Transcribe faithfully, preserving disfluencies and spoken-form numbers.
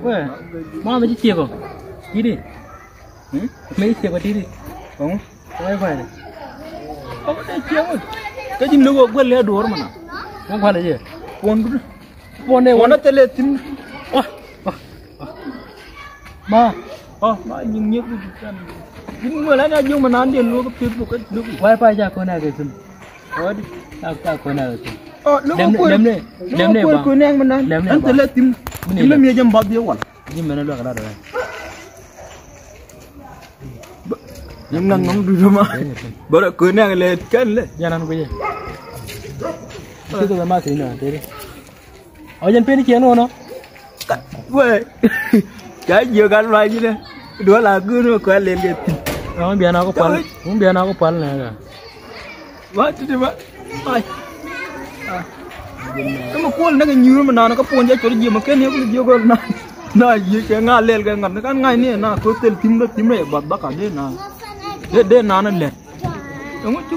Wee, ma mi ci ciek ɔ. Ti̱ti̱. Hmm? Mi ci ciek ɔ ti̱ti̱. Ɔŋu? Wee kuany. Ɔŋu dee ciek ɔ. Kä ji̱n lo̱k ɔ guäl lɛ duɔ̱ɔ̱r mɛ na. Ŋa kuany jɛ? Puɔ̱n dut. Puɔ̱n dee wä. Puɔ̱n dee thilɛ thi̱n. Wah, wah, wah. Ma. Ɔ, ma nyin nyiek wi̱c i̱ can. Ji̱n ŋuɛl an a jiök mɛ naan diɛn luɔ̱k kä Facebook kä luɔ̱k i̱. Wifi ca kɔn a kɛ thi̱n. Ɔ, di. Ca, ca kɔn a kɛ thi̱n. Ɔ, luɔ̱k ɔ kuël. Lɛm ni, lɛm ni ba. Kuël kuël nɛɛŋ mɛ naan. Lɛm ni ba. Ɛn thilɛ thi̱n. Thi̱n lɛ miɛ jɛ mɛ ba biɛ wal. Ji̱ mɛn a luak lat rɛ. Ji̱ ŋaŋ ŋaŋ duut ma. Bä rɛ kuël nɛɛŋ lɛ kɛn lɛ. Ji̱ anan guic. Ci kɛ bɛ ma thi̱n nɔ tëëdi. Ɔ jɛn pen i̱ ciɛn wunɔ. Wee. Ca jiök an ma ji̱n ɛ duɔl a guun wä kuɛ lel kɛ thi̱n. Ɔ mi bian a ku pal, mi bian a ku pal nɛ kɛ. Wa ti̱ti̱ ba. Ai. Kä mi kuɔl näk inyuur mi naan kä puɔ̱ny jɛ cot ji̱ mi ken yɛ kul jiök ɣöl na. Na yiëë cɛ ŋa lɛl kɛ ŋa̱t ni kan ŋa̱c ni na ko̱ thil thi̱m rɔ thi̱m rɔ yɛ bath baka dee na. Dee dee naan lɛt. Ɛŋu ci